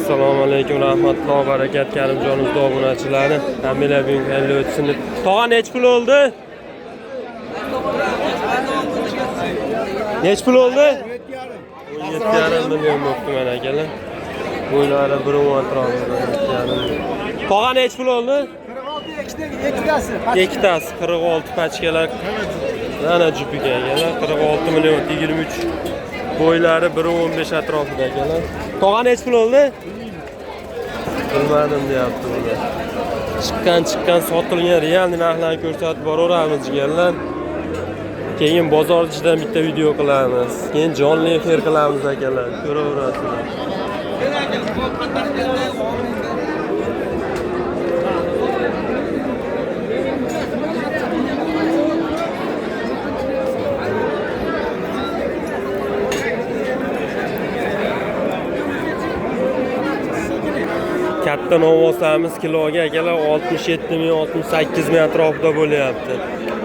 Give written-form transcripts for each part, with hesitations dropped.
Assalomu alaykum rahmatullohi va barakat Karimjon obunachilari. Hammanglar bugun xayrli o'tsin deb. Tog'a nech pul oldi? Nech pul oldi? 17,5 million bo'pti mana akalar. Bo'ylari 1.10 atrofida 17,5. Tog'a nech pul oldi? 46 ikkitasi. Ikkitasi 46 pachkalar. Mana jupiga akalar 46 million 23. Bo'ylari 1.15 atrofida akalar. Tog'a nech pul oldi? Bilmadim deyapti bular. Chiqqan sotilgan real narxlarni ko'rsatib boraveramiz jigarlar. Keyin bozor ichidan bitta video qilamiz. Keyin jonli efir qilamiz akalar. Ko'raverasizlar. Katta novvoslarimiz kiloga akalar 67 ming, 68 ming atrofida bo'lyapti.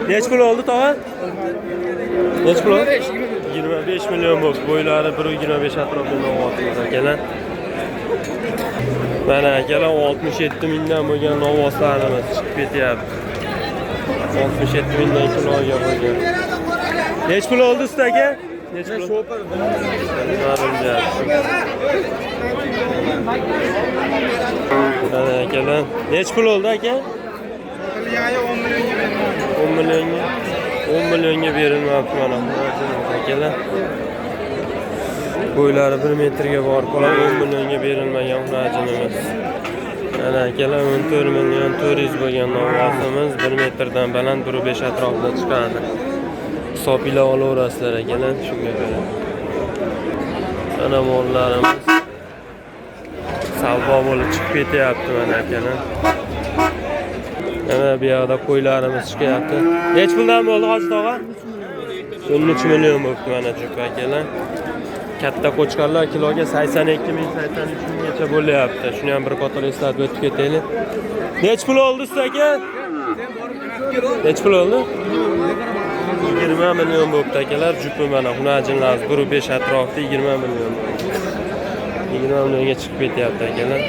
Nech pul oldi tog'a? Nech pul oldi? 25 million bo'ldi. Bo'ylari 1.25 atrofida novvosimiz akalar. Mana akalar 67 mingdan bo'lgan novvoslarimiz chiqib ketyapti. 67 mingdan kiloga bo'lgan. Nech pul oldi usta aka? Nech pul? Bilmadim deyapti. Mana akalar. Nech pul oldi aka? 10 millionga. 10 millionga berilmabdi mana akalar. Bo'ylari 1 metrga borib qoladi, 10 millionga berilmagan hunarjinimiz. Mana akalar 14 million 400 bo'lgan novvosimiz 1 metrdan baland 1.5 atrofida chiqadi. Hisobinglar olaverasizlar akalar shunga ko'ra. Mana mollarimiz savdo bo'lib chiqib ketyapti mana akalar. Mana bu yoqda qo'ylarimiz chiqyapti. Nech puldan bo'ldi Hoji tog'a? 13 million bo'libdi mana jup akalar. Katta qo'chqorlar kiloga 82 ming, 83 minggacha bo'lyapti. Shuni ham bir qator eslatib o'tib ketaylik. Nech pul oldi usta aka? Nech pul oldi? 20 million bo'libdi akalar. Jupi mana hunarjinlar 1.5 atrofida 20 million. 20 millionga chiqib ketyapti akalar.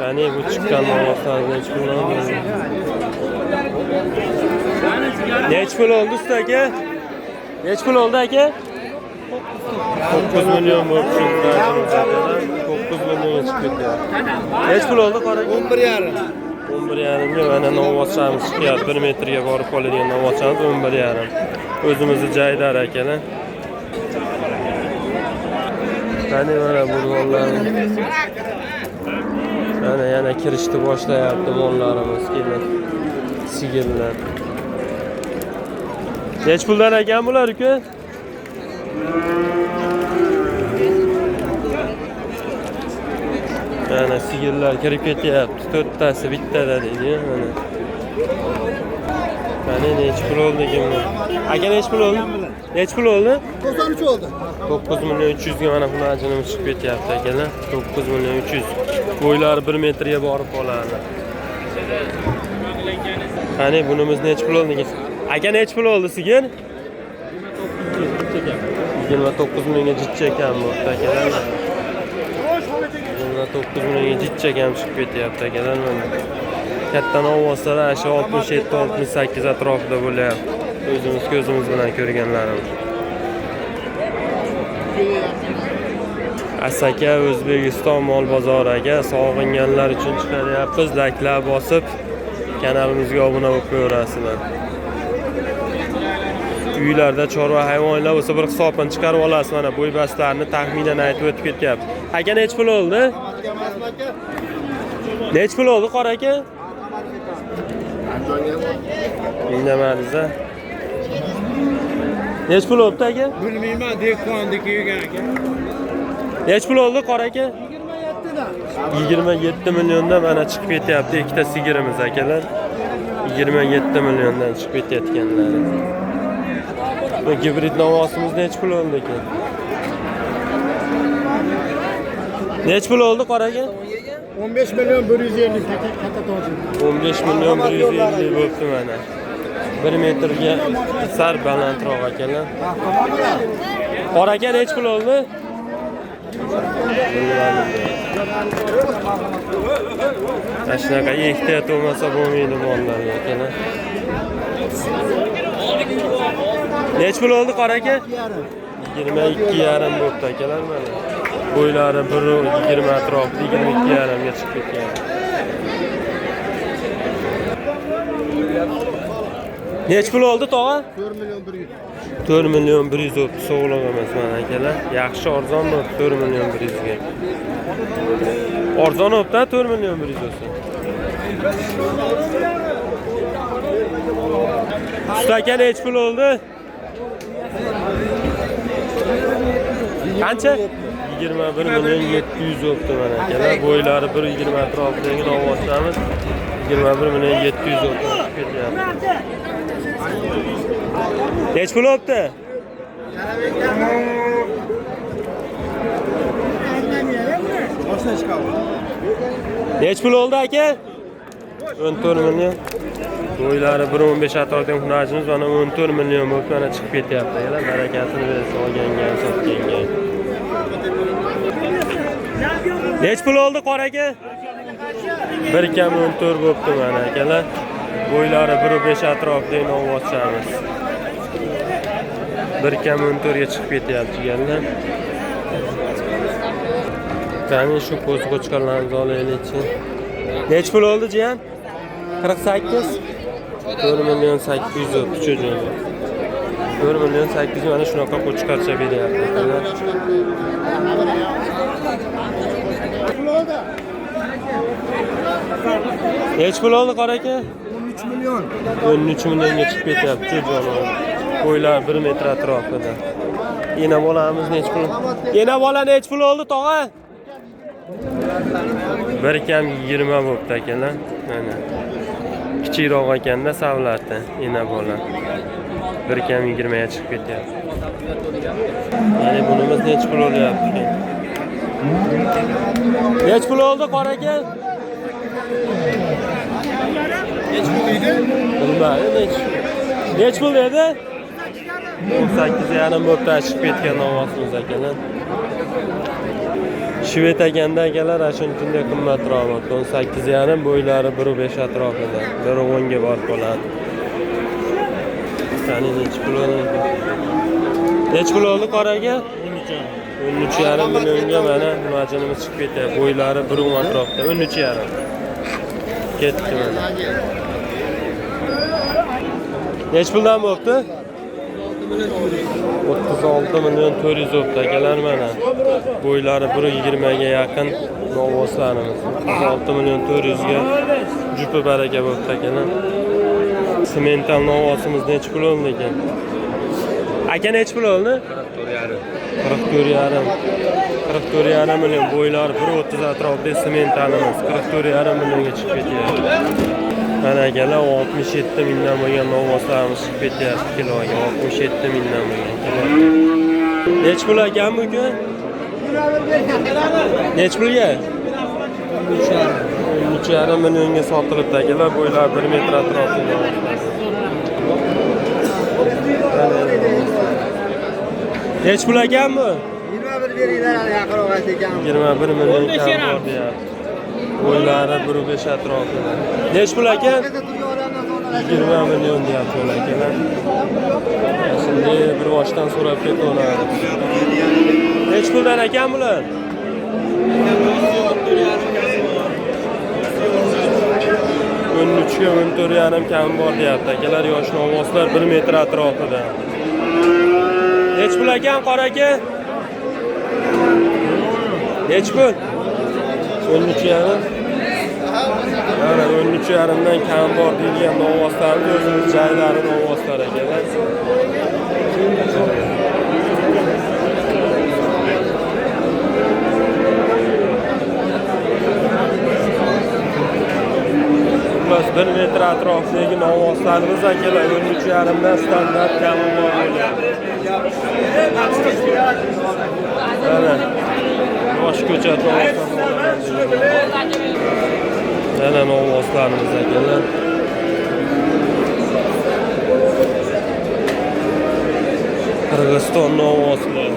Qani bu chiqqan novvoslar nech pul oldi? Nech pul oldi usta aka? Nech pul oldi aka? 9 million bo'libdi. 9 millionga chiqib ketyapti. Nech pul oldi qora? 11,5. 11,5 ga mana novvochamiz chiqyapti. 1 metrga borib qoladigan novvochamiz 11,5. O'zimizni jaydar akalar. Qani mana bu mollarimiz. Mana yana kirishni boshlayapti mollarimiz kelin. Sigirlar. Nech puldan ekan bular uka? Mana sigirlar kirib ketyapti. 4tasi bittada deydi, mana. Mana nech pul oldi ekan bu? Aka nech pul oldi? Nech pul oldi? 93 oldi. 9 million 300 ga mana hunarjinimiz chiqib ketyapti akalar. 9 million 300. Bo'ylari 1 metrga borib qoladi. Qani bunimiz nech pul oldi? Aka nech pul oldi sigir? 29 millionga jichcha ekan bu akalar. 29 millionga jichcha ekan chiqib ketyapti akalar mana. Katta novvoslar shu 67-68 atrofida bo'lyapti. O'zimiz ko'zimiz bilan ko'rganlarimiz. Asaka O'zbekiston mol bozoriga sog'inganlar uchun chiqaryapmiz. Layklar bosib kanalimizga obuna bo'lib qo'yaverasizlar. Uylarda chorva hayvonlar bo'lsa bir hisobini chiqarib olasiz. Mana bo'ybastlarni taxminan aytib o'tib ketyapti. Aka nech pul oldi? Nech pul oldi qora aka? Indamadingiz-a? Nech pul oldi aka? Bilmayman, dehqonniki yegan aka. Nech pul oldi qora aka? 27dan. 27 milliondan mana chiqib ketyapti ikkita sigirimiz akalar. 27 milliondan chiqib ketayotganlari. Bu gibrid novvosimiz nech pul oldi ekan? Nech pul oldi qora aka? 15 million 150 katta toji. 15 million 150 bo'libdi mana. 1 metrga sal balandroq akalar. Qora aka nechi pul oldi? Mana shunaqa ehtiyot bo'lmasa bo'lmaydi mollarga akalar. Nechi pul oldi qora aka? 22,5 bo'pti akalar mana. Bo'ylari 1.20 atrofida 22,5 ga chiqib ketgan. Nechi pul oldi tog'a? 4 million 100. 4 million 100 o'pti, sog'liq emas mana akalar. Yaxshi arzon bo'ldi 4 million 100 ga. Arzon o'pti 4 million 100 bo'lsa. Sut aka nechi pul oldi? Qancha? 21 million 700 o'pti mana akalar. Bo'ylari 1.20 atrofidagi novvochamiz 21 million 700 o'pti ketyapti. Nechi pul o'pti? Nechi pul oldi aka? 14 million. Bo'ylari 1.15 atrofidagi hunarchimiz mana 14 million bo'lib mana chiqib ketyapti. Akalar, barakasini bersin olganga, sotganga. Nechi pul oldi qora aka? 1 kam 14 bo'pti mana akalar. Bo'ylari 1.5 atrofidagi novvochamiz. 1 kam 14 ga chiqib ketyapti jigarlar. Qani shu ko'z qo'chqorlarni olaylikchi. Nechi pul oldi jiyan? 48. 4 million 800 o'pti cho'joni. 4 million 800 mana shunaqa qo'chqorcha beryapti. Nechi pul oldi qora aka? 13 million. 13 millionga chiqib ketyapti cho'joni. Bo'ylari 1 metr atrofida. Ena bolamiz nechi pul? Ena bola nechi pul oldi tog'a? 1 kam 20 bo'pti akalar. Mana. Kichikroq ekanda savlati ena bola. 1 kam 20 ga chiqib ketyapti. Ya'ni bunimiz nechi pul olyapti ekan? Nechi pul oldi qora aka? Nechi pul edi? Bilmadim nechi. Nechi pul dedi? 18,5 bo'pti chiqib ketgan ovozimiz akalar. Shved ekanda akalar, shuning uchun qimmatroq bo'ldi. 18,5 bo'ylari 1.5 atrofida. 1.10 ga borib qoladi. Qani nechi pul oldi? Nechi pul oldi qora aka? 13,5 millionga mana majinimiz chiqib ketyapti. Bo'ylari 1.10 atrofida. 13,5. Ketdi mana. Nechi puldan bo'pti? 36 million 400 o'pti akalar mana. Bo'ylari 1.20 ga yaqin novvoslarimiz. 36 million 400 ga jupi baraka bo'pti akalar. Semental novvosimiz nechi pul oldi ekan? Aka nechi pul oldi? 44,5. 44,5. 44,5 million bo'ylari 1.30 atrofida sementalimiz 44,5 millionga chiqib ketyapti. Mana akalar 67 mingdan bo'lgan novvoslarimiz chiqib ketyapti kiloga. 67 mingdan bo'lgan kilo. Nechi pul ekan bugun? Nechi pulga? 13,5 millionga sotilibdi akalar. Bo'ylari 1 metr atrofida. Nechi pul ekan bu? 21 beringlar, yaqinroq ekan. 21 million kam bor deyapti. Bo'ylari 1.5 atrofida. Nechi pul ekan? 20 million deyapti akalar. Shunday bir boshdan so'rab ketaveradi. Nechi puldan ekan bular? 13 ga 14,5 kam bor deyapti akalar. Yosh novvoslar 1 metr atrofida. Nechi pul ekan qora aka? Nechi pul? 13,5. Mana 13,5 dan kam bor deyilgan novvoslarni o'zimiz jaylari novvoslar akalar. Xullas 1 metr atrofidagi novvoslarimiz akalar 13,5 dan standart kami bor bo'lyapti. Mana yosh ko'chat novvoslar. Mana novvoslarimiz akalar. Qirg'iziston novvoslar.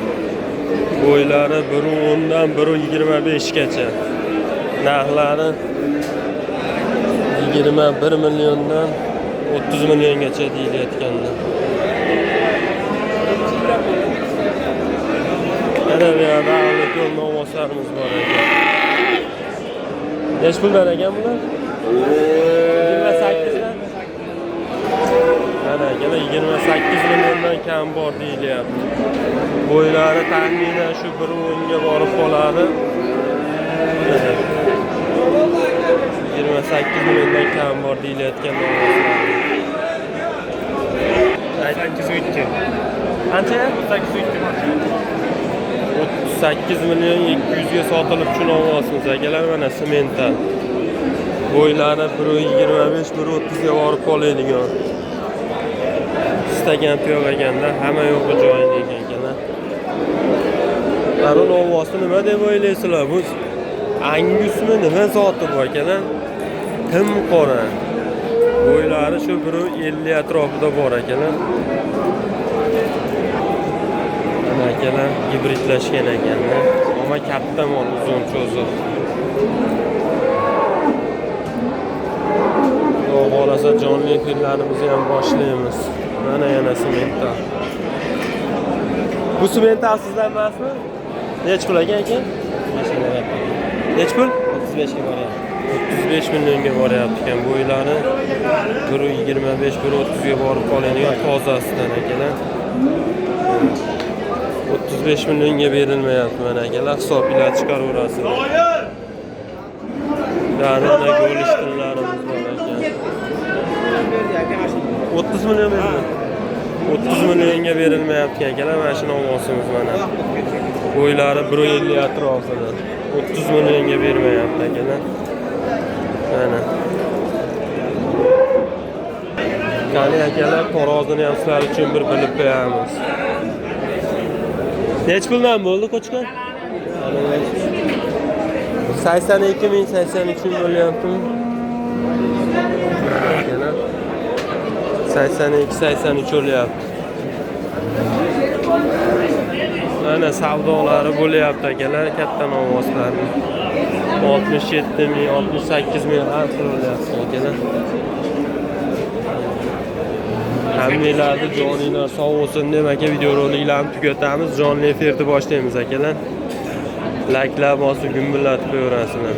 Bo'ylari 1.10 dan 1.25 gacha. Narxlari 21 milliondan 30 milliongacha deyilayotgandi. Mana bu yerda Alakol novvoslarimiz bor ekan. Nechi puldan ekan bular? 28 dan. Mana akalar 28 milliondan kam bor deyilyapti. Bo'ylari taxminan shu 1.10 ga borib qoladi. 28 milliondan kam bor deyilayotgan novvoslar. 802. Qancha? 802. 38 million 200 ga sotilib shu novvosimiz akalar, mana semental. Bo'ylari 1.25, 1.30 ga borib qoladigan. Istagan tuyoq ekanda, hamma yo'g'i joyida ekan akalar. Mana novvosni nima deb o'ylaysizlar? Bu angusmi, nima zoti bu akalar? Tim qora. Bo'ylari shu 1.50 atrofida bor akalar. Mana akalar gibridlashgan ekanda. Ammo katta mol, uzun cho'ziq. Xudo xohlasa jonli efirlarimizni ham boshlaymiz. Mana yana semental. Bu semental sizdan emasmi? Nechi pul ekan aka? Nechi pul? 35 ga boryapti. 35 millionga boryapti ekan. Bo'ylari 1.25, 1.30 ga borib qoladigan tozasidan akalar. 35 millionga berilmayapti mana akalar, hisobinglar chiqaraverasizlar. Mana golishtinlarimiz bor ekan. 30 million berildi. 30 millionga berilmayapti akalar, mana shu novvosimiz mana. Bo'ylari 1.50 atrofida. 30 millionga bermayapti akalar. Mana. Qani akalar, tarozini ham sizlar uchun bir bilib qo'yamiz. Nechi puldan bo'ldi qo'chqor? 82 ming, 83 ming bo'lyaptimi? Akalar. 82, 83 bo'lyapti. Mana savdolari bo'lyapti akalar, katta novvoslarni. 67 ming, 68 ming har xil bo'lyapti akalar. Hammanglarni joninglar sog' bo'lsin deb aka videoroliklarni tugatamiz. Jonli efirni boshlaymiz akalar. Layklar bosib, gumbillatib qo'yaverasizlar.